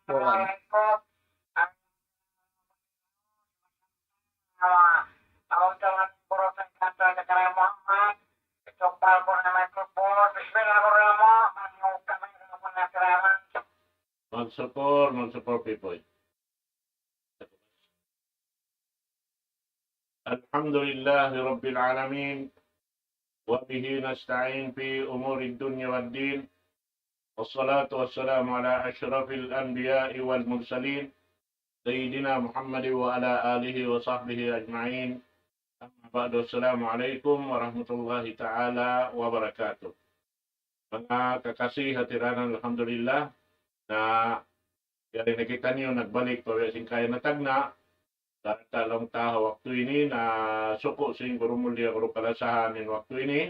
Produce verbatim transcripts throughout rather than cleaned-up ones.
Quran. Magsukul, magsukul, people. الحمد لله رب العالمين، وبه نستعين في أمور الدنيا والدين، والصلاة والسلام على أشرف الأنبياء والمرسلين، سيدنا محمد وعلى آله وصحبه أجمعين. أما بعد، السلام عليكم ورحمة الله تعالى وبركاته. Manga kakasi ha tiranan, alhamdulillah, na yari na kitaniyu nagbalik pa biya' sin kaina tagna', sarta' laung ta ha waktu ini, na suku' sin guru mulliya, guru kalasahan in waktu ini,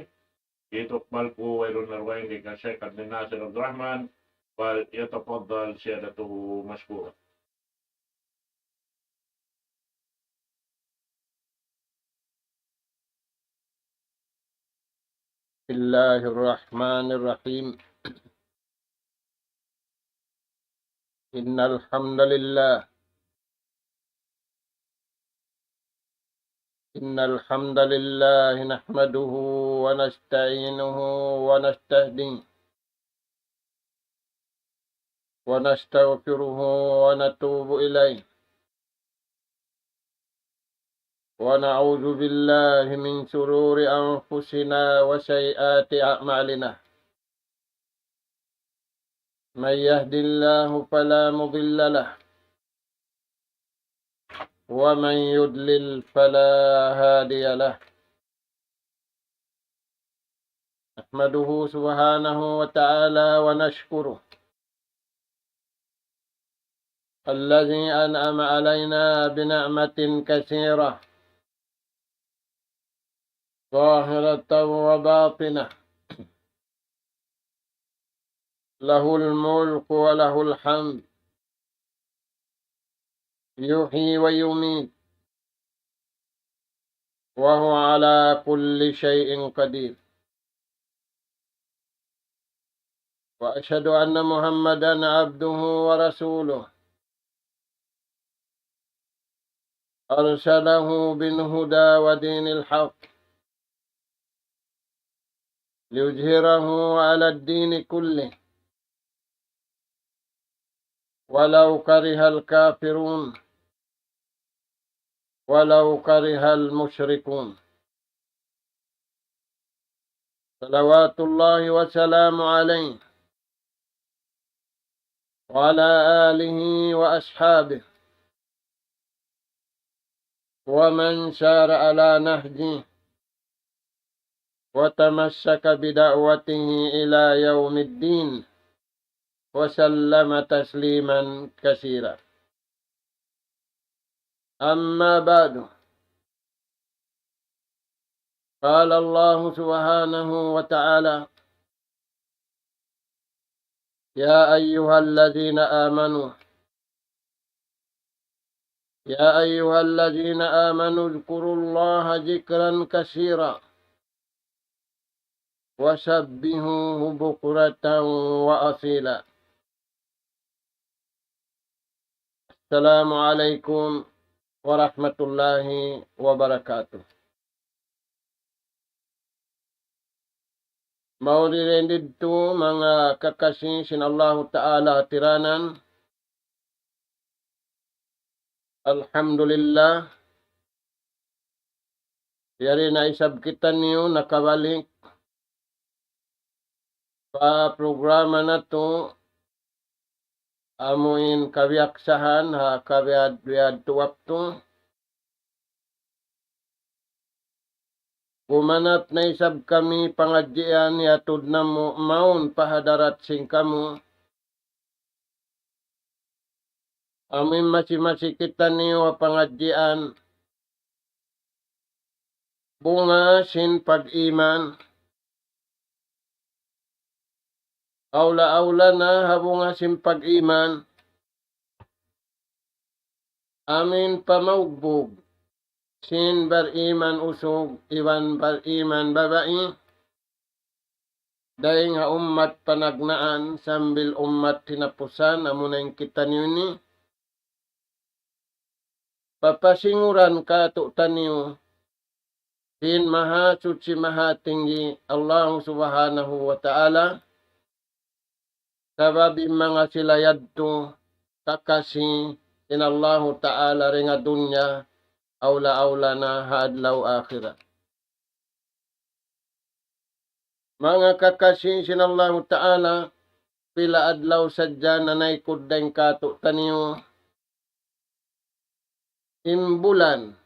itukbal ku wayruun na dugaing di kan Sheikh Abdul Nasir Abdul Rahman, فليتفضل سيادته مشكورا. بسم الله الرحمن الرحيم. إن الحمد لله، إن الحمد لله نحمده ونستعينه ونستهديه ونستغفره ونتوب إليه، ونعوذ بالله من شرور أنفسنا وسيئات أعمالنا. من يهد الله فلا مضل له، ومن يضلل فلا هادي له. نحمده سبحانه وتعالى ونشكره، الذي أنعم علينا بنعمة كثيرة ظاهرة وباطنة، له الملك وله الحمد، يحيي ويميت، وهو على كل شيء قدير. وأشهد أن محمدا عبده ورسوله، أرسله بالهدى ودين الحق ليظهره على الدين كله ولو كره الكافرون، ولو كره المشركون. صلوات الله وسلامه عليه وعلى آله وأصحابه ومن سار على نهجه وتمسك بدعوته إلى يوم الدين، وسلم تسليما كثيرا. أما بعد، قال الله سبحانه وتعالى: يا أيها الذين آمنوا، يا أيها الذين آمنوا اذكروا الله ذكرا كثيرا وسبحوه بكرة وأصيلا. السلام عليكم ورحمة الله وبركاته. Mawn didtu manga kakasi sin Allahu Ta'ala tiranan. Alhamdulillah. Yari na isab kitaniyu nakabalik pa programa natu', amuin kabiyaksahan ha kabiyad-biyadtu waktu. Gumanap na isab kami pangadjian yatud namu' mawn pa hadarat sin kamu. Amuin masi-masi kitaniyu ha pangadjian bunga sin pag-iman. Awla-awla na ha bunga sin pag-iman. Amuin pamaugbug sin bariman usug iban bariman babai. dayn ha ummat panagnaan sambil ummat hinapusan, amuna in kitaniyu ini, papasinguran kātu'niyu sin Mahasuchi Mahatinggi Allah Subhanahu wa Ta'ala, sabab in manga sila yadtu kakasi sin Allahu Ta'ala dayn ha dunya, awla-awla na ha adlaw akhirat. Manga kakasi sin Allahu Ta'ala, pila adlaw sadja nanaykud dayn kātu'niyu, in bulan,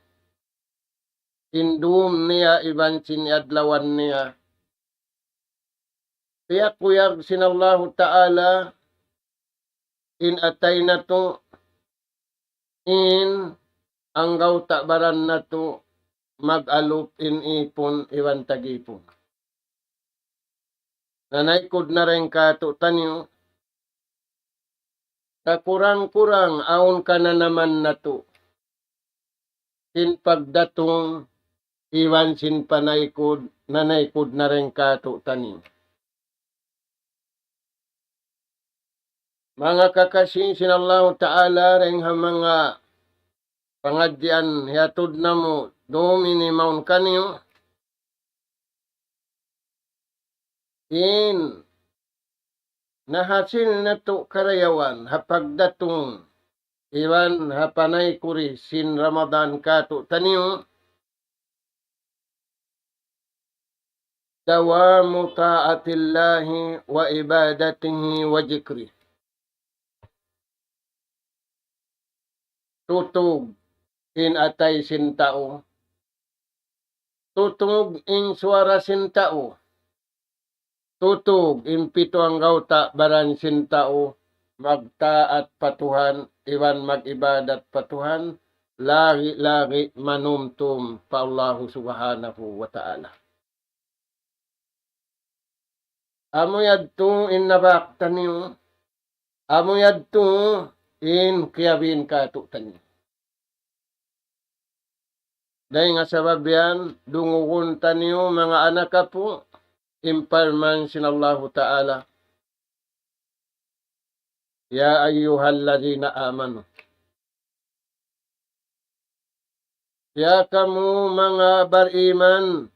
in dum niya iban sin adlawan niya. Piyakuyag sin Allahu Ta'ala in atay natu', in anggawta' baran natu', mag-alup in ipun iban tag-ipun. Nanaykud na dayn kātu'niyu, kakurang-kurang awn kananaman natu', sin pagdatung iban sin panaykud, nanaykud na dayn kātu'niyu. Manga kakasi sin Allahu Ta'ala, dayn ha manga pangadjian hiyatud namu' dum ini mawn kaniyu, in nahasil natu' karayawan ha pagdatung iban ha panaykud sin Ramadan kātu'niyu, دَوَامُ طَاعَةِ اللَّهِ وَعِبَادَتِهِ وَذِكْرِهِ. Tutug in atay sin tau. Tutug in suwara sin tau. Tutug in pitu anggawta' baran sin tau magtaat pa Tuhan, iban mag-ibadat pa Tuhan, lagi'-lagi' manumtum pa Allahu Subhanahu wa Ta'ala. Amu yadtu in nabak taniyu, amu yadtu in kiyabin kātu'niyu. Dayn ha sabab yan, dungugun taniyu manga anak apu', in parman sin Allahu Ta'ala, يَا أَيُّهَا الَّذِينَ آمَنُوا. Ya kamu manga bariman,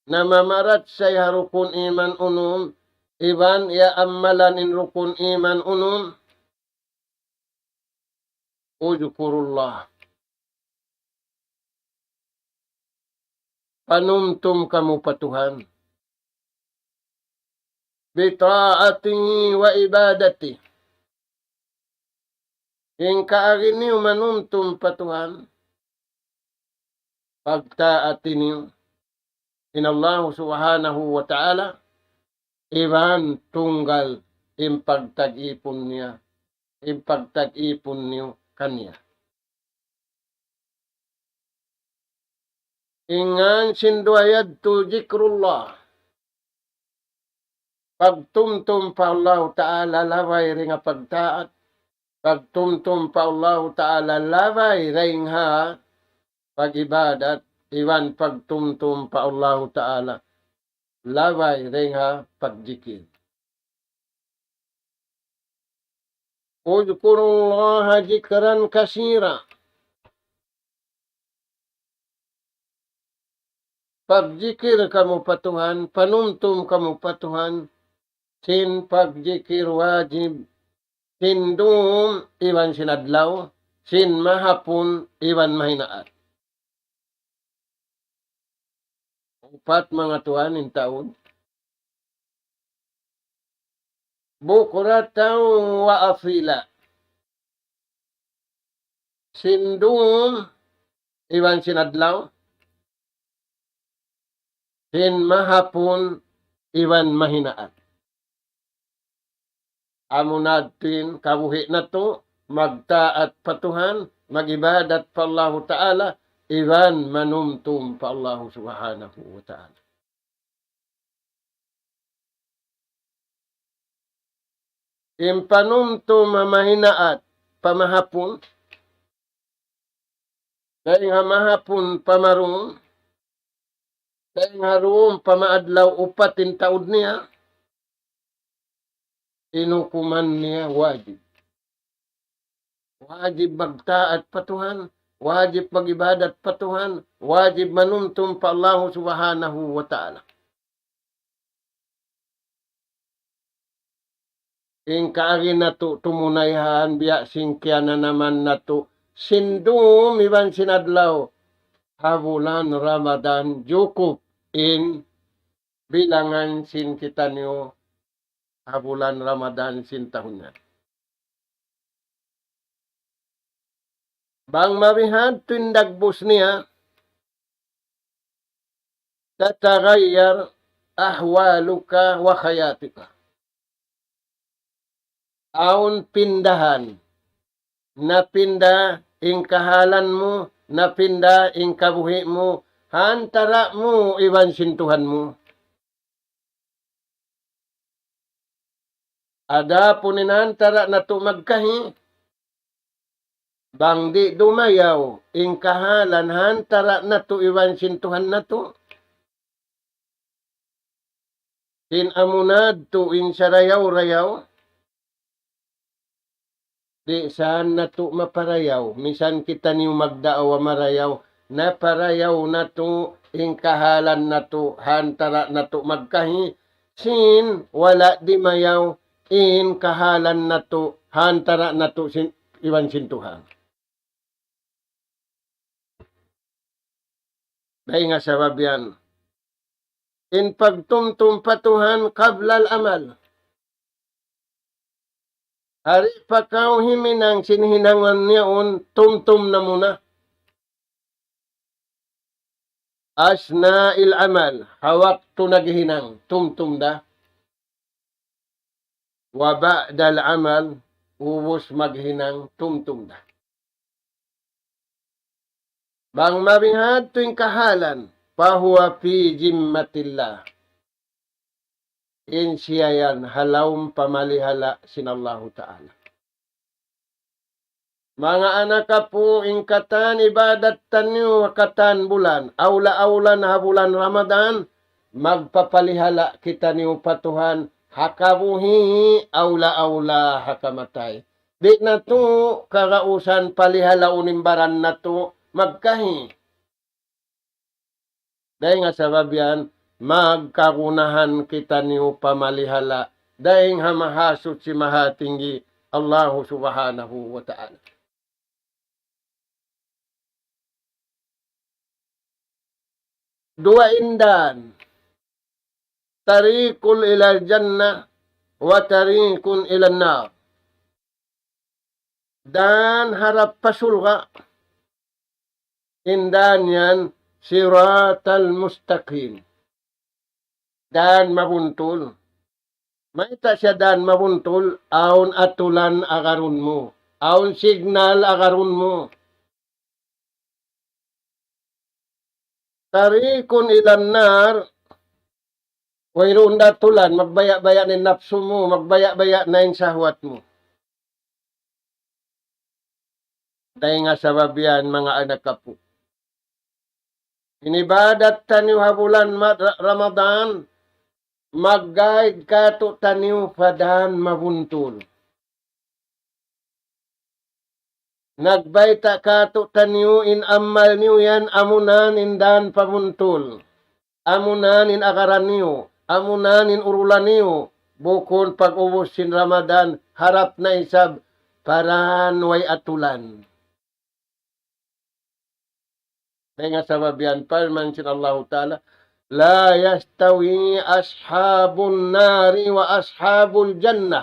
namamaratsaya ha rukun iman unum, iban ya amalan in rukun iman unum, اذْكُرُوا اللَّهَ. Panumtum kamu pa Tuhan. بِطَاعَتِهِ وَعِبَادَتِهِ. In kaagi niyu manumtum pa Tuhan, pagtaati niyu in Allah Subhanahu wa Ta'ala, iban tunggal in pagtag-ipun niya, in pagtag-ipun niyu kaniya. In ngan sin duwa yadtu ذِكْرُ اللَّهِ. Pagtumtum pa Allahu Ta'ala labay dayn ha pagtaat. Pagtumtum pa Allahu Ta'ala labay dayn ha pag-ibadat. Iban pagtumtum pa Allahu Ta'ala labay dayn ha pagjikil. اذْكُرُوا اللَّهَ ذِكْرًا كَثِيرًا. Pagjikil kamu pa Tuhan, panumtum kamu pa Tuhan, sin pagjikil wajib, sin dum iban sin adlaw, sin mahapun iban mahinaat. Upat manga tuwan in taud. بُكْرَةً وَأَصِيلًا. Sin dum iban sin adlaw, sin mahapun iban mahinaat. Amuna yadtu in kabuhi' natu', magtaat pa Tuhan, mag-ibadat pa Allahu Ta'ala, iban manumtum pa Allahu Subhanahu wa Ta'ala. In panumtum ha mahinaat pa mahapun, dayn ha mahapun pa marum, dayn ha rum pa maadlaw, upat in taud niya. in hukuman niya wajib. Wajib magtaat pa Tuhan, wajib mag-ibadat pa Tuhan, wajib manumtum pa Allahu Subhanahu wa Ta'ala. In kaagi natu' tumunayhan biya' sin kiyananaman natu', sin dum iban sin adlaw, ha bulan Ramadan, jukup in bilangan sin kitaniyu ha bulan Ramadan sin tahun yan. Bang mabihadtu in dagbus niya, تتغير أحوالك وحياتك. Awn pindahan, napinda in kahalan mu, napinda in kabuhi' mu, ha antara' mu iban sin Tuhan mu. Adapun in ha antara' natu' magkahi, bang di' dumayaw in kahalan ha antara' natu' iban sin Tuhan natu', in amu na yadtu in sarayaw-rayaw, di' sa natu' maparayaw. Misan kitaniyu magdaawa marayaw, naparayaw natu' in kahalan natu' ha antara' natu' magkahi, sin wala' dimayaw in kahalan natu' ha antara' natu' sin, iban sin Tuhan. Dayn ha sabab yan, in pagtumtum pa Tuhan قبل العمل. Di' pa kaw huminang sin hinangun niya yaun, tumtum na muna. أثناء العمل, ha waktu naghinang, tumtum da. وبعد العمل, ubus maghinang, tumtum da. Bang mabihadtu in kahalan, فهو في ذمة الله. In siya yan ha lawm pamalihala' sin Allahu Ta'ala. Manga anak apu', in katan ibadat taniyu ha katan bulan, awla-awla na ha bulan Ramadan, magpapalihala' kitaniyu pa Tuhan ha kabuhi', awla-awla ha kamatay. Di' natu' kagausan palihalaun in baran natu' magkahi. Dayn ha sabab yan, magkagunahan kitaniyu pamalihala' dayn ha Mahasuchi Mahatinggi, Allahu Subhanahu wa Ta'ala. Duwa in dan, طريق إلى الجنة وطريق إلى النار. Dan harap pa surga', in dan yan صراط المستقيم. Dan mabuntul. Mayta' siya dan mabuntul? Awn atulan agarun mu. Awn signal agarun mu. طريق إلى النار, wayruun da atulan, magbaya'-baya' na in napsu mu, magbaya'-baya' na in sahwat mu. Dayn ha sabab yan, manga anak apu', in ibadat taniyu ha bulan ma-, Ra-, Ramadan, mag-guide kātu'niyu pa dan mabuntul. Nagbayta' kātu'niyu in amal niyu yan, amuna in dan pabuntul. Amuna in agaran niyu, amuna in urulan niyu, bukun pag-ubus sin Ramadan, harap na isab pa dan way atulan. Dayn ha sabab yan, parman sin Allahu Ta'ala, لا يستوي أصحاب النار وأصحاب الجنة.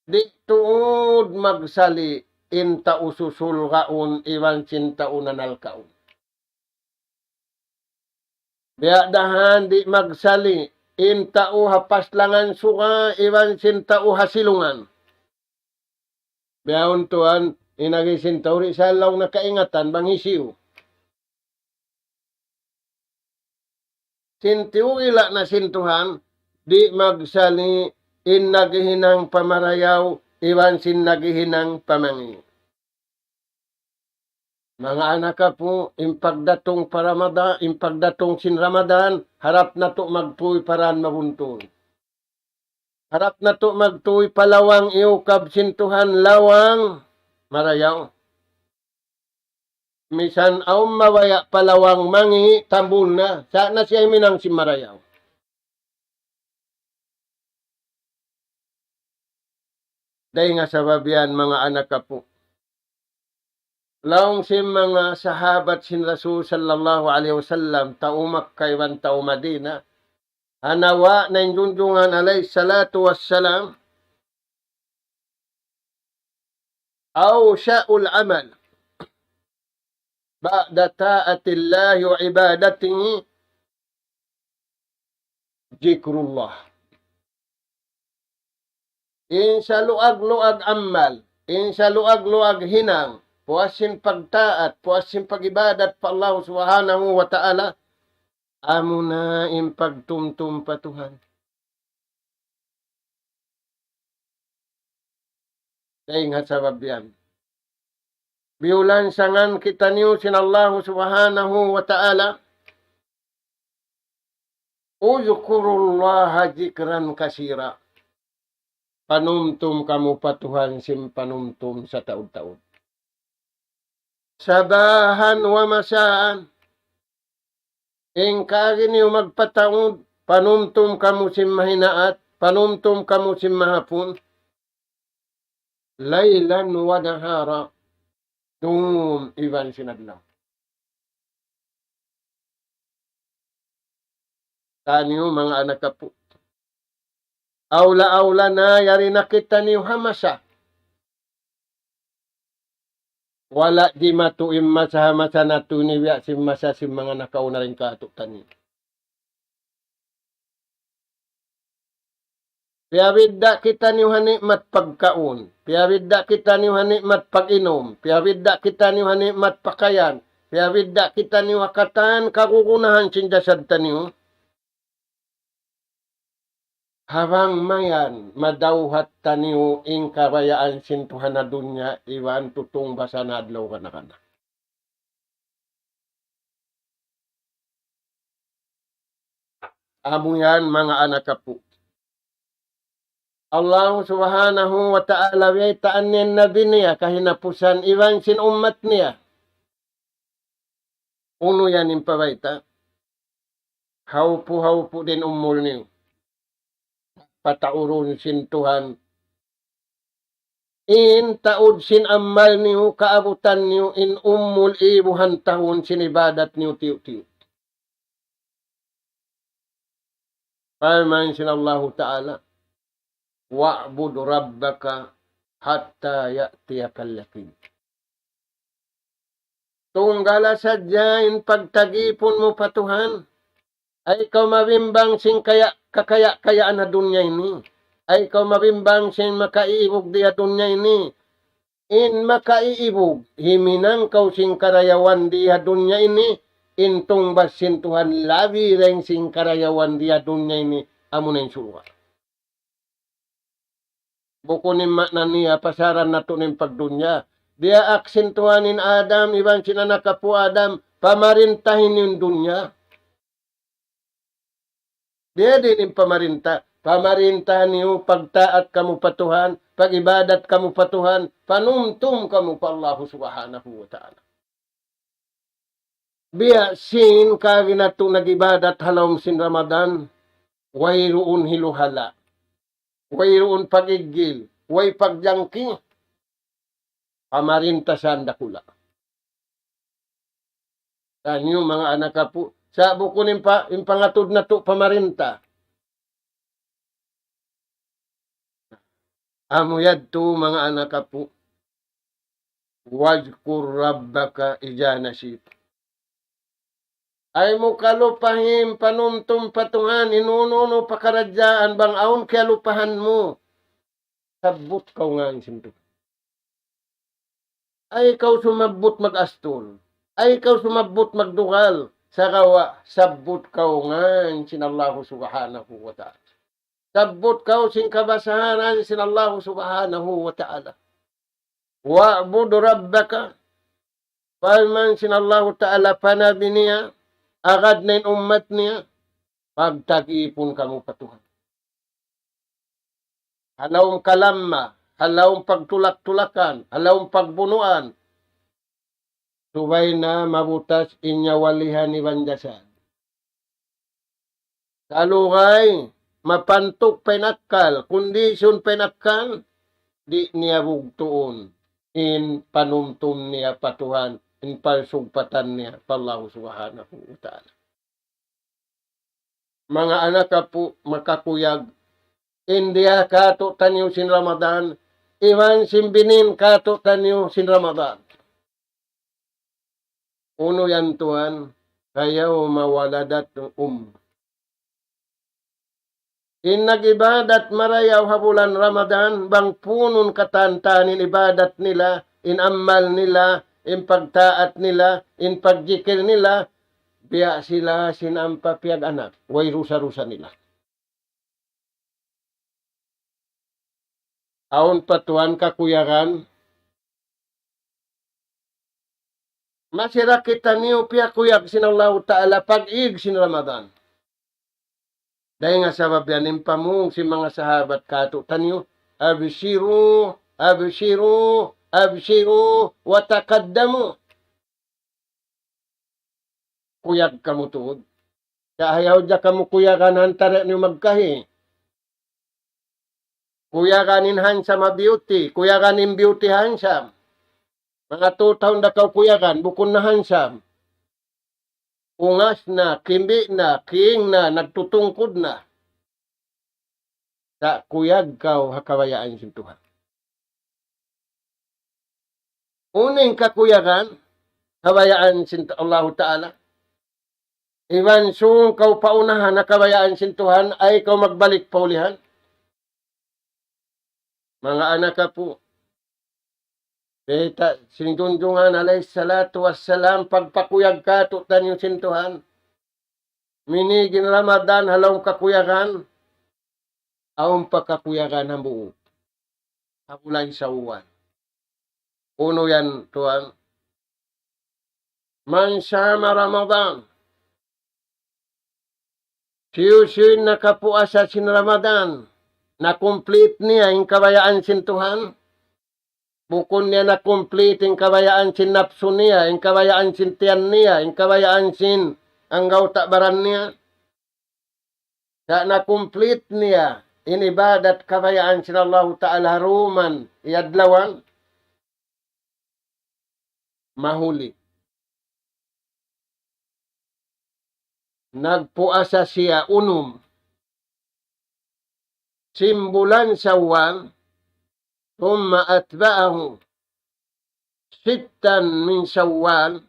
Di' tuud magsali' in tau susulgaun iban sin tau nanalkaun. Biya' dahan di' magsali' in tau ha paslangan suga' iban sin tau ha silungan. Bihaun tuwan, in agi sin tau di' sa laung na kaingatan bang hisiyu. Sin tiyuila' na sin Tuhan, di' magsali' in naghihinang pamarayaw iban sin naghihinang pamangi'. Manga anak apu', in pagdatung pa Ramadan, in pagdatung sin Ramadan, harap natu' magpuy pa dan mabuntul. Harap natu' magtuy pa lawang iyukab sin Tuhan, lawang marayaw. Misan awn mabaya' pa lawang mangi', tambul na. Sa' na siya himinang sin marayaw. Dayn ha sabab yan, manga anak apu'. Laung sin manga sahabat sin Rasul sallallahu alayhi wasallam, tau Makkah iban tau Madinah, ha nawa' na in Junjungan alayhi salatu wassalam, أوسع العمل بعد طاعة الله وعبادته ذكر الله. In saluag-luag amal, in saluag-luag hinang, puas sin pagtaat, puas sin pag-ibadat pa Allah Subhanahu wa Ta'ala, amuna in pagtumtum pa Tuhan. Dayn ha sabab yan, biyulansangan kitaniyu sin Allahu Subhanahu wa Ta'ala, اذكروا الله ذكرا كثيرا. Panumtum kamu pa Tuhan sin panumtum sataud-taud. صباحا ومساء. In kaagi niyu magpataud, panumtum kamu sin mahinaat, panumtum kamu sin mahapun. ليلا ونهارا. Dum iban sin adlaw. Taniyu manga anak apu'. Awla-awla na yari na kitaniyu ha masa. Wala' jimatu in masa ha masa natu' ini biya' sin masa sin manga nakauna dayn kātu'niyu. Piyabidda' kitaniyu ha ni'mat pagkaun, piyabidda' kitaniyu ha ni'mat pag-inum, piyabidda' kitaniyu ha ni'mat pakayan, piyabidda' kitaniyu ha katan kagunahan sin jasad taniyu. Ha bang mayan madawhat taniyu in kabayaan sin Tuhan ha dunya iban tutungbasan ha adlaw kana-kana. Amu yan, manga anak apu'. Allah Subhanahu wa Ta'ala, biyaytaan niya in Nabi niya kahinapusan iban sin ummat niya. Unu yan in pabayta'? Hawpu'-hawpu' da in umul niyu. Pataurun sin Tuhan in taud sin amal niyu, kaabutan niyu in umul ibuhan tahun sin ibadat niyu tiyu'-tiyu'. Parman sin Allahu Ta'ala, واعبد ربك حتى يأتيك اليقين. Tunggala sadja in pagtagipun mu pa Tuhan. Ayaw kaw mabimbang sin kaya-, kakaya-kayaan ha dunya ini. Ayaw kaw mabimbang sin makaiibug di ha dunya ini. In makaiibug, himinang kaw sin karayawan di ha dunya ini, in tungbas sin Tuhan labi dayn sin karayawan di ha dunya ini, amuna in surga'. Bukun in maana niya pasaran natu' in pagdunya. Diyaak sin Tuhan in Adam, iban sin anak apu' Adam, pamarintahi niyu in dunya. Diya diin in pamarinta? Pamarinta niyu, pagtaat kamu pa Tuhan, pag-ibadat kamu pa Tuhan, panumtum kamu pa Allahu Subhanahu wa Ta'ala. Biya' sin kaagi natu' nag-ibadat ha lawm sin Ramadan, wayruun hiluhala', wayruun pag-iggil, way pagjangki, pamarinta sa dakula'. Taniyu manga anak apu', sa' bukun in pa-, in pangatud natu' pamarinta. Amu yadtu manga anak apu'. واذكر ربك إذا نسيت. Ayaw mu kalupahi in panumtum pa Tuhan, in unu-unu pakaradjaan bang awn kiyalupahan mu. Sabbut kaw ngan sin Tuhan. Ayaw kaw sumabbut mag-astul. Ayaw kaw sumabbut magdugal. Sagawa', sabbut kaw ngan sin Allahu Subhanahu wa Ta'ala. Sabbut kaw sin kabasaran sin Allahu Subhanahu wa Ta'ala. واعبد ربك. Parman sin Allahu Ta'ala pa Nabi niya, agad na in ummat niya, pagtagipun kamu pa Tuhan. ha lawm kalamma, ha lawm pagtulak-tulakan, ha lawm pagbunuan, subay na mabutas in nyawa-lihan iban jasad. Salugay, mapantuk pa in akkal, kondisyon pa in akkal, di' niya bugtuun in panumtum niya pa Tuhan, in pagsugpatan niya pa Allah Subhanahu wa Ta'ala. Manga anak apu', makakuyag, in diya kātu'niyu sin Ramadan, iban sin binin kātu'niyu sin Ramadan. Unu yan tuwan, فيوم ولدته أمه. In nag-ibadat marayaw ha bulan Ramadan, bang punun katan-katan in ibadat nila, in amal nila, in pagtaat nila, in pagjikil nila, biya' sila sin ampa piyag-anak, way rusa-rusa nila. Awn pa tuwan kakuyagan. Masi ra kitaniyu piyakuyag sin Allahu Ta'ala pag-ig sin Ramadan. Dayn ha sabab yan in pamung sin manga sahabat kātu'niyu, أبشروا، أبشروا، أبشروا وتقدموا. Kuyag kamu tuud. Sa' ayaw da kamu kuyagan ha antara' niyu magkahi. Kuyagan in handsome ha beauty, kuyagan in beauty handsome. Manga tau da kaw kuyagan, bukun na handsome. Ungas na, kimbi' na, king na, nagtutungkud na. Sa' kuyag kaw ha kabayaan sin Tuhan. Unu in kakuyagan, kabayaan sin Allahu Ta'ala. Iban sung kaw paunahan na kabayaan sin Tuhan, ayaw kaw magbalik pa ulihan. Manga anak apu', bayta' sin Junjungan alayhi salatu wassalam, pagpakuyag kātu'niyu sin Tuhan. Minīg in Ramadan ha lawm kakuyagan, awn pa kakuyagan hambuuk. Ha bulan Shawwal. Unu yan tuwan? من صام رمضان. Hisiyu-siyu in nakapuasa sin Ramadan, na-complete niya in kabayaan sin Tuhan. Bukun niya na-complete in kabayaan sin napsu niya, in kabayaan sin tiyan niya, in kabayaan sin anggawta' baran niya. Sa' na-complete niya in ibadat kabayaan sin Allahu Ta'ala ha dum iyadlawan, mahuli nagpuasa siya unum sin bulan Shawwal, ثم أتبعه ستا من شوال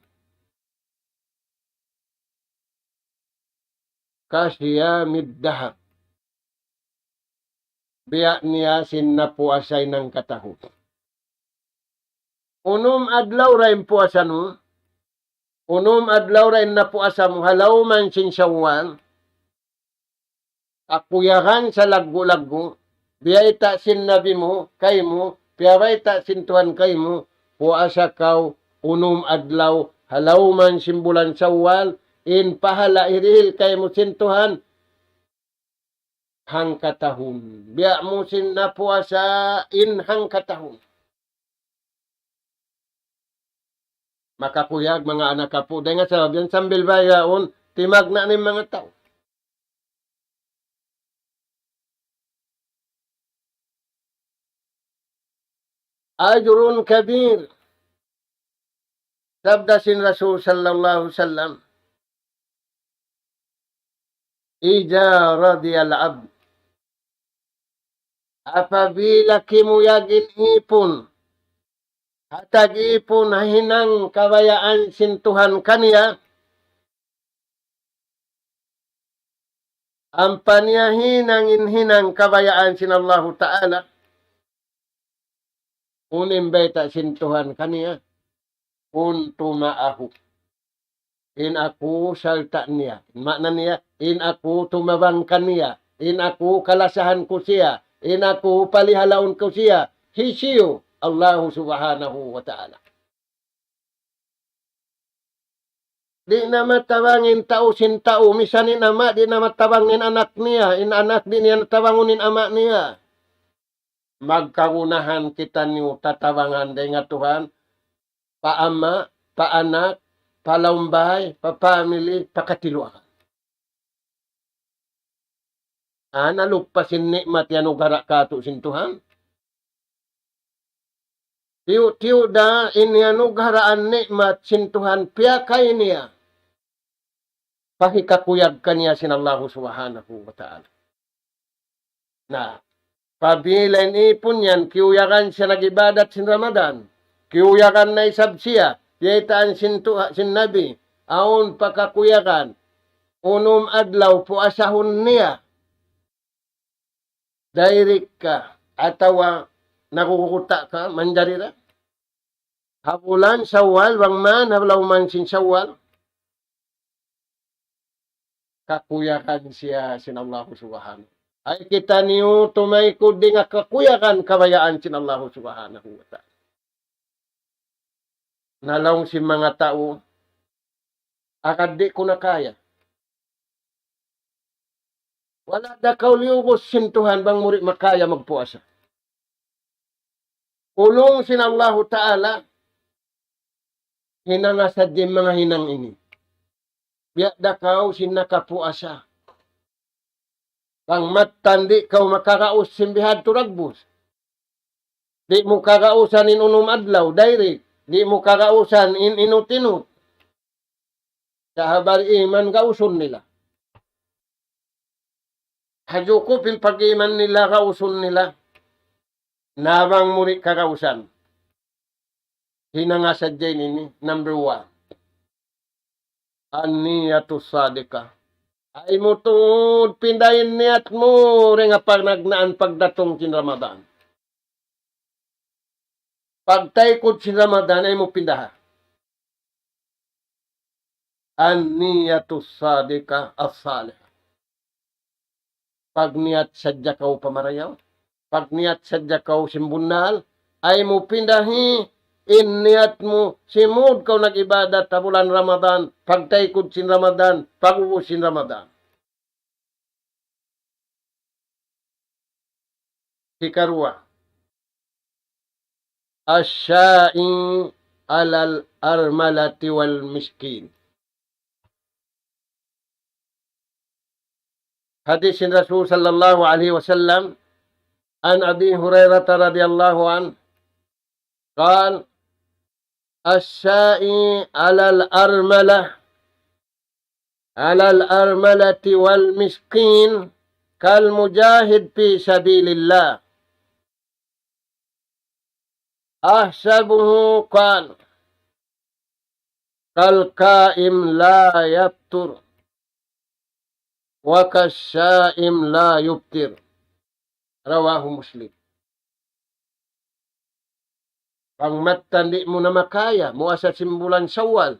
كصيام الدهر. Biya' niya sin napuasa in hangkatahun. Unum adlaw ra in puasa mu, unum adlaw ra in napuasa mu, ha lawm sin Shawwal, kakuyagan salaggu'-laggu', biyayta' sin Nabi mu, kaymu, piyabayta' sin Tuhan kaymu, puasa kaw unum adlaw, ha lawm sin bulan Shawwal, in pahala' hirihil kaymu sin Tuhan, hangkatahun. Biya' mu sin napuasa in hangkatahun. Makakuyag manga anak apu', dayn ha sabab yan sambil bayaun, timagna' na in manga tau. أجر كبير. Sabda sin Rasul sallallahu alayhi wasallam, إذا رضي العبد. Apabila kimuyag in ipun, ha tag-ipun ha hinang kabayaan sin Tuhan kaniya, ampa niya hinang in hinang kabayaan sin Allahu Ta'ala, unu in bayta' sin Tuhan kaniya, كنت معه. In aku sarta' niya. Maana niya, in aku tumabang kaniya. In aku kalasahan ku siya. In aku palihalaun ku siya. Hisiyu? Allahu Subhanahu wa Ta'ala. Di' na matabang in tau sin tau, misan in ama', di' na matabang in anak niya, in anak di' niya natabangun in ama' niya. magkagunahan kitaniyu tatabangan dayn ha Tuhan, pa ama', pa anak, pa lawm bay, pa family, pa katiluakan. Ah, nalupa sin ni'mat iyanugara' kātu' sin Tuhan. Tiyu'-tiyu' da in iyanugaraan ni'mat sin Tuhan, piyakay niya pa hikakuyag kaniya sin Allahu Subhanahu wa Ta'ala. Na, apabila in ipun yan, kiyuyagan siya nag-ibadat sin Ramadan, kiyuyagan na isab siya, biyaytaan sin Tuha-, sin Nabi, awn pa kakuyagan, unum adlaw puasahun niya, direct ka, atawa naguguta' ka, manjari da. Ha bulan Shawwal, bang man, ha lawm man sin Shawwal, kakuyagan siya sin Allahu Subhanahu. Ay kitaniyu tumaykud dayn ha kakuyagan kabayaan sin Allahu Subhanahu wa Ta'ala. Na laung sin manga tau, agad di' ku na kaya. Wala' da kaw liyubus sin Tuhan bang mu di' makaya magpuasa. Laung sin Allahu Ta'ala, hinanga sadja in manga hinang ini. Biya' da kaw sin nakapuasa. Bang mattan di' kaw makaraus sin bihadtu dagbus. Di' mu karausan in unum adlaw, direct. Di' mu karausan in inut-inut. Sa' ha bariman gausun nila. Ha jukup in pag-iman nila, gausun nila. Na bang mu di' karausan. Hinanga sadja ini, number one. An-niyatu sadiqah. Ay mu tuud pindahi in niyat mu, dayn ha panagnaan pagdatung sin Ramadan. Pagtaykud sin Ramadan, ay mu pindaha. An-niyatu sadiqah as-salihah. Pagniyat sadja kaw pa marayaw. Pagniyat sadja kaw sin bunnal. Ay mu pindahi in niyat mu, simud kaw nag-ibadat ha bulan Ramadan, pagtaykud sin Ramadan, pag-ubus sin Ramadan. Hikaruwa, السعي على الأرملة والمسكين. Hadis sin Rasul sallallahu alayhi wasallam, عن أبي هريرة رضي الله عنه قال: السعي على الأرملة، على الأرملة والمسكين كالمجاهد في سبيل الله. أحسبه قال: كالقائم لا يفتر، وكالصائم لا يفطر. رواه مسلم. Bang mattan di' mu na makaya, muasa sin bulan Shawwal.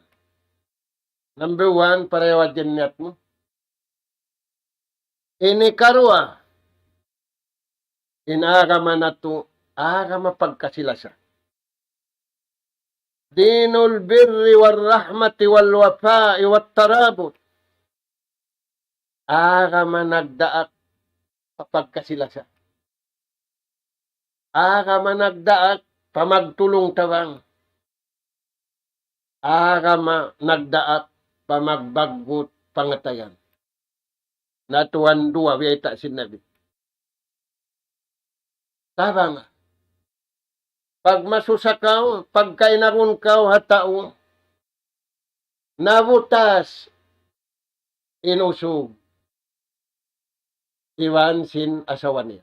Number one, parayawa in niyat mu. Ini karuwa, in agama natu', agama pagkasi-lasa. دين البر والرحمة والوفاء والترابط. Agama nagdaak pa pagkasi-lasa. Agama nagdaak pa magtulung-tabang. Agama nagdaak pa magbaggut pangatayan. Na tuwan duwa biyayta' sin Nabi. Tabanga. Pagmasusa kaw, pagkainagun kaw ha tau, nabutas in usug iban sin asawa niya.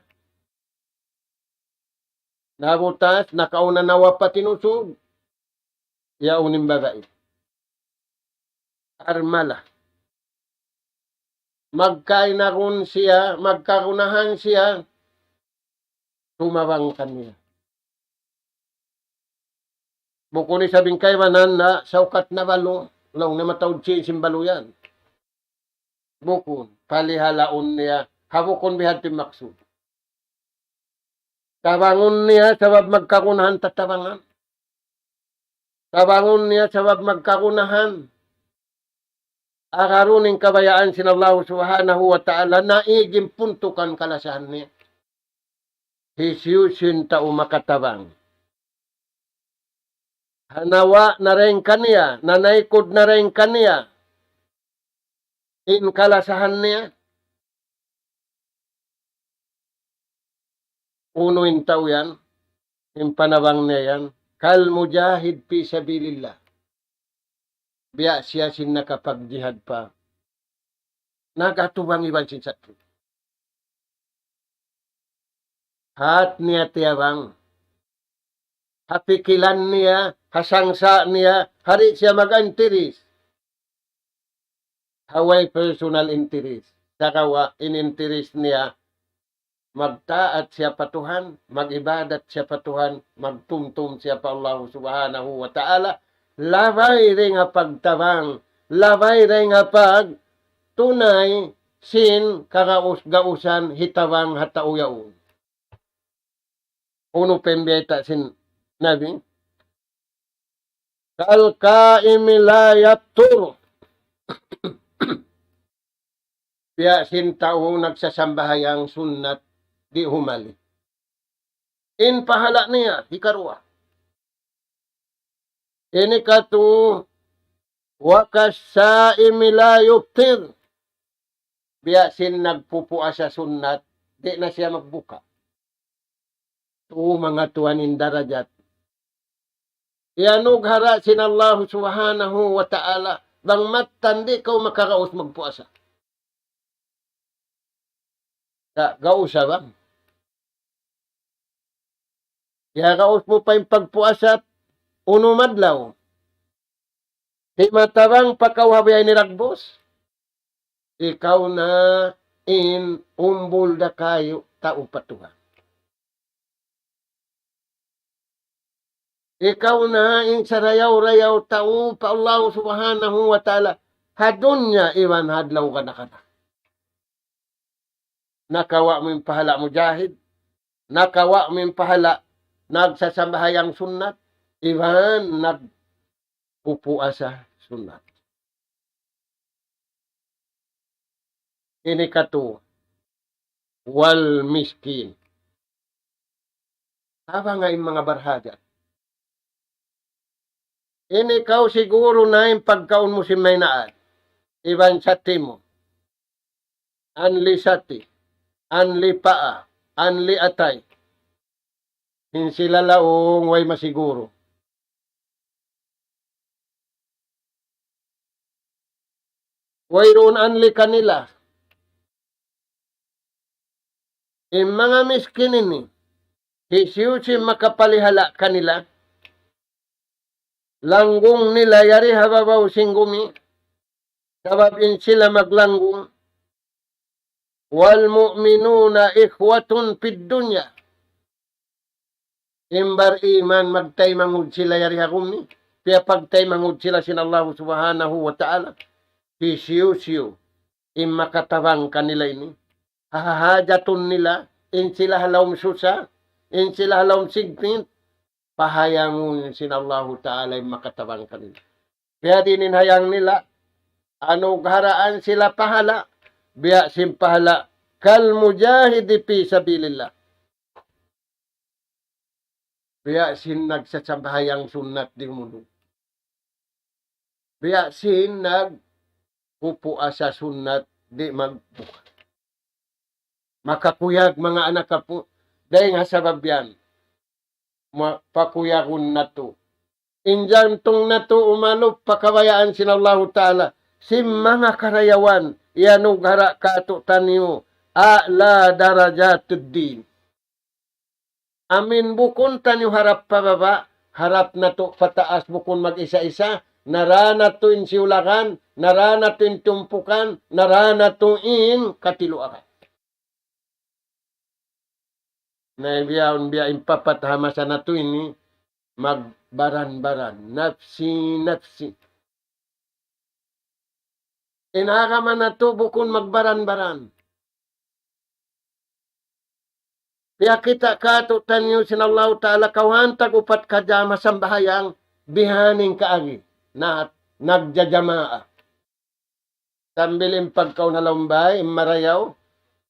Nabutas, nakauna nawapat in usug, yaun in babai. Armala. Magkainagun siya, magkagunahan siya, tumabang kaniya. Bukun isab in kaibanan na saukat na balu, laung niya mataud sin, sin balu yan. Bukun, palihalaun niya, ha bukun bihadtu in maksud. Tabangun niya sabab magkagunahan tatabangan. Tabangun niya sabab magkagunahan. Agarun in kabayaan sin Allah Subhanahu wa Ta'ala, na ig in puntukan kalasahan niya. Hisiyu-siyu in tau makatabang. Ha nawa' na dayn kaniya, nanaykud na dayn kaniya in kalasahan niya. Unu in tau yan, in panabang niya yan, كالمجاهد في سبيل الله. Biya' siya sin nakapagjihad pa, nagatubang iban sin satru'. Hat niya tiyabang. Ha pikilan niya, ha sangsa' niya, ha di' siya mag-interest ha way personal interest. Sagawa' in interest niya, magtaat siya pa Tuhan, mag-ibadat siya pa Tuhan, magtumtum siya pa Allah Subhanahu wa Ta'ala, labay dayn ha pagtabang, labay dayn ha pagtunay sin kagaus-gausan hitabang ha tau yaun. Unu pa in biyayta' sin Nabi? كالقائم لا يفتر. Biya' sin tau nagsasambahayang sunnat di' humali. In pahala' niya, hikaruwa. Ini katu, وكالصائم لا يفطر. Biya' sin nagpupuasa sunnat, di' na siya magbuka. Tu manga tuwan in darajat. Iyanughara' sin Allah Subhanahu wa Ta'ala, bang mattan di' kaw makaraus magpuasa. Sa' gausa ba? Iyagaus mu pa in pagpuasa, unum adlaw. Himatabang pa kaw ha biya' ini dagbus. Ikaw na in umbul da kayu tau pa Tuhan. Ikaw na in sarayaw-rayaw tau pa Allah Subhanahu wa Ta'ala. Ha dunya iban ha adlaw kana-kana. Nakawa' mu in pahala' mujahid, nakawa' mu in pahala' nagsasambahayang sunnat, iban nagpupuasa sunnat. Ini katu, والمسكين. Tabanga in manga barhajat. Ini kaw siguru na in pagkaun mu sin maynaat. Iban sati mu. Anli sati. Anli paa. Anli atay. In sila laung way masiguru. Wayruun anli kanila. In manga miskin ini, hisiyu-siyu makapalihala' kanila, langgung nila yari ha babaw sin gumi, sabab in sila maglanggung, والمؤمنون إخوة في الدنيا. In bar-iman magtaymanghud sila yari ha gumi, piyapagtaymanghud sila sin Allah Subhanahu wa Ta'ala. Hisiyu-siyu in makatabang kanila ini, hahajatun nila, in sila ha lawm susa, in sila ha lawm sigpit, pahayangun sin Allahu Ta'ala in makatabang kanila. Biya' diin in hayang nila, anugharaan sila pahala', biya' sin pahala', كالمجاهد في سبيل الله. Biya' sin nagsasambahayang sunnat di' umunu. Biya' sin nagpupuasa sunnat di' magbuka. Makakuyag manga anak apu', dayng ha sabab yan. Ma-, pakuyagun natu'. In jantung natu' umalup pa kabayaan sin Allahu Ta'ala. Sin manga karayawan, iyanugara' kātu'niyu, أعلى درجات الدين. Amin bukun taniyu harap pa baba', harap natu' pa taas bukun mag-isa-isa, nara natu' in siyulagan, nara natu' in tumpukan, nara natu' in katiluakan. Na biya' yaun, biya' in papat ha masa natu' ini, magbaran-baran, nafsi, nafsi. In agama natu' bukun magbaran-baran. Piyakita' kātu'niyu sin Allahu Ta'ala kawhaan tag upat ka jama sambahayang bihaini in kaagi. Na, nagjajamaa. Sambil in pagkaun ha lawm bāy, in marayaw,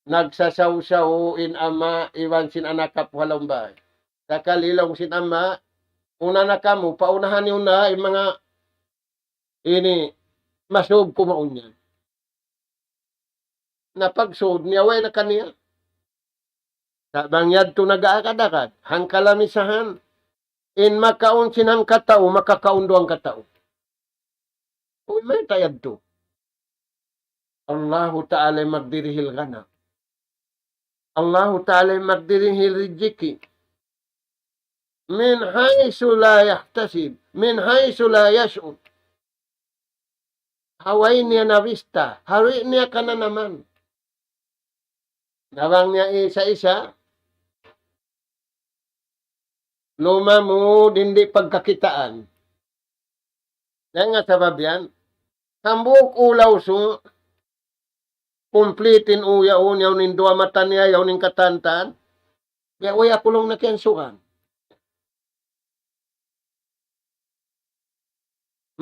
nagsasaw-saw in ama' iban sin anak apu' ha lawm bāy. Sakali laung sin ama', "Una na kamu, paunahan niyu na in manga ini, masūb ku mawn yan." Na pagsūd niya, way na kaniya. Sa' bang yadtu nag-aagad-agad, hangka lamisahan, in makaun sin hangkatau, makakaun duwa hangkatau. Uy, mayta' yadtu? Allahu Ta'ala in magdirihil ghana. Allahu Ta'ala in magdirihil rijiki. من حيث لا يحتسب، من حيث لا يشعر. Ha way niya nabista, ha di' niya kananaman. Na bang niya isa-isa, lumamud in di' pagkakitaan. Dayn ha sabab yan, hambuuk ulaw su, kumplit in u yaun, yaun in duwa mata niya, yaun in katantan, biya' way aku laung na kiyansugan.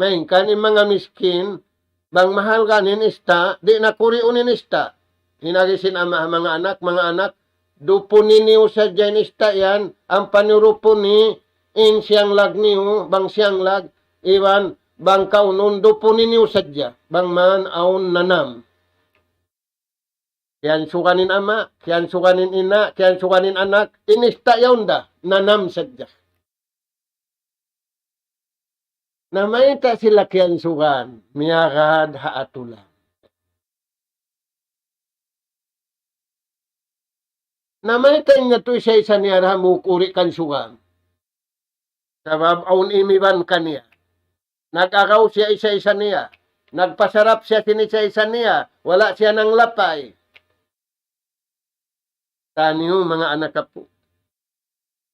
Malayngkan in manga miskin, bang mahalga' in ista', di' na kuriun in ista'. In agi sin ama' ha manga anak, manga anak, dupuni niyu sadja in ista' yan, ampa niyu dupuni in siyanglag niyu, bang siyanglag, iban bang kaunun, dupuni niyu sadja, bang man awn nanam. Kiyansugan in ama', kiyansugan in ina', kiyansugan in anak, in ista' yaun da, nanam sadja. Na mayta' sila kiyansugan, miyagad ha atulan. Na mayta' in yadtu isa-isa niya ra hambuuk uri kansugan. Sabab awn imiban kaniya. Nag-agaw siya isa-isa niya. Nagpasarap siya sin isa-isa niya. Wala' siya nanglapay. Taniyu manga anak apu'.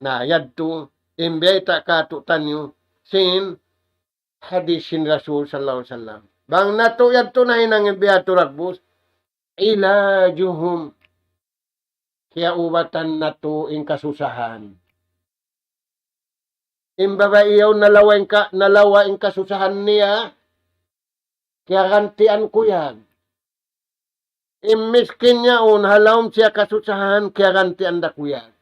Na, yadtu, in biyayta' kātu'niyu, sin hadis sin Rasul sallallahu alayhi wasallam. Bang natu' yadtu nahinang in biyadtu dagbus, علاجهم. Kiyaubatan natu' in kasusahan. In babai yaun nalawa' in ka-, nalawa' in kasusahan niya, kiyagantian kuyag. In miskin yaun ha lawm siya kasusahan, kiyagantian da kuyag.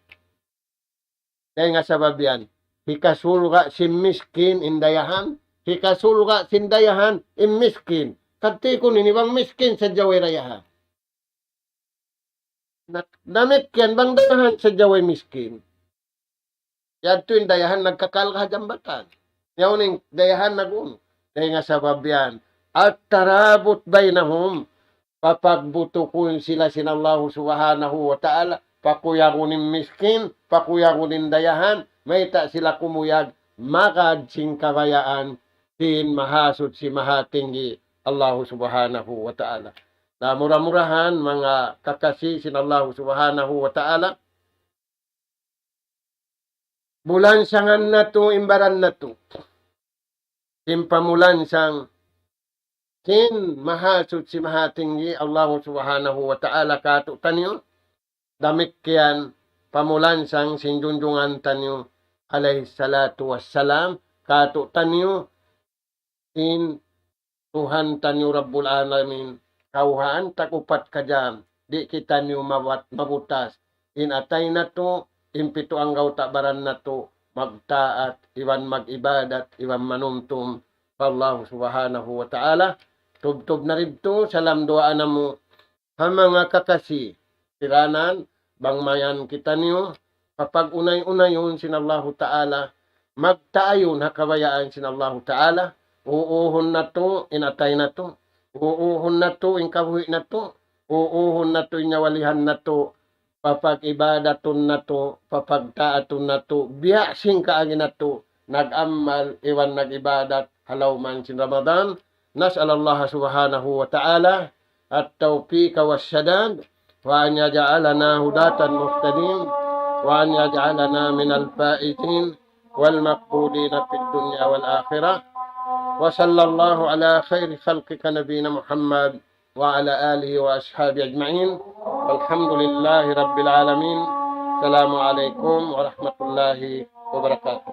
Dayn ha sabab yan, hikasulga' sin miskin in dayahan, hikasulga' sin dayahan in miskin. Kadti kunu' ini bang miskin sadja way dayahan. Na, damikkiyan bang dayahan sadja way miskin. Yadtu in dayahan nagkakal ha jambatan. Yaun in dayahan nag-unu. Dayn ha sabab yan. الترابط بينهم. Papagbutukun sila sin Allahu Subhanahu wa Ta'ala. Pakuyagun in miskin, pakuyagun in dayahan. Mayta' sila kumuyag, magad sin kabayaan sin Mahasuchi Mahatinggi Allahu Subhanahu wa Ta'ala. Na mura-murahan, manga kakasi sin Allahu Subhanahu wa Ta'ala, bulansangan natu' in baran natu'. Sin pamulansang sin Mahasuchi Mahatinggi Allahu Subhanahu wa Ta'ala kātu'niyu, damikkiyan pamulansang sin junjungan taniyu alayhi salatu wassalam kātu'niyu, in Tuhan taniyu Rabbul Alamin, kawhaan tag upat ka jam, di' kitaniyu mabat-, mabutas. In atay natu', in pitu anggawta' baran natu', magtaat, iban mag-ibadat, iban manumtum pa Allah Subhanahu wa Ta'ala. Tubtub na didtu, salam duwaa namu' ha manga kakasi, kiranan, bang mayan kitaniyu, papag-unay-unayun sin Allahu Ta'ala, magtaayun ha kabayaan sin Allahu Ta'ala, uuhun natu' in atay natu', uuhun natu' in kabuhi' natu', uuhun natu' in nyawalihan natu', papag-ibadatun natu', papagtaatun natu', biya' sin kaagi natu', nag-amal iban nag-ibadat, ha lawm sin Ramadan. نسأل الله سبحانه وتعالى التوفيق والسداد، وأن يجعلنا هداة مهتدين، وأن يجعلنا من الفائزين والمقبولين في الدنيا والآخرة. وصلى الله على خير خلقك نبينا محمد وعلى آله وأصحابه أجمعين. والحمد لله رب العالمين. السلام عليكم ورحمة الله وبركاته.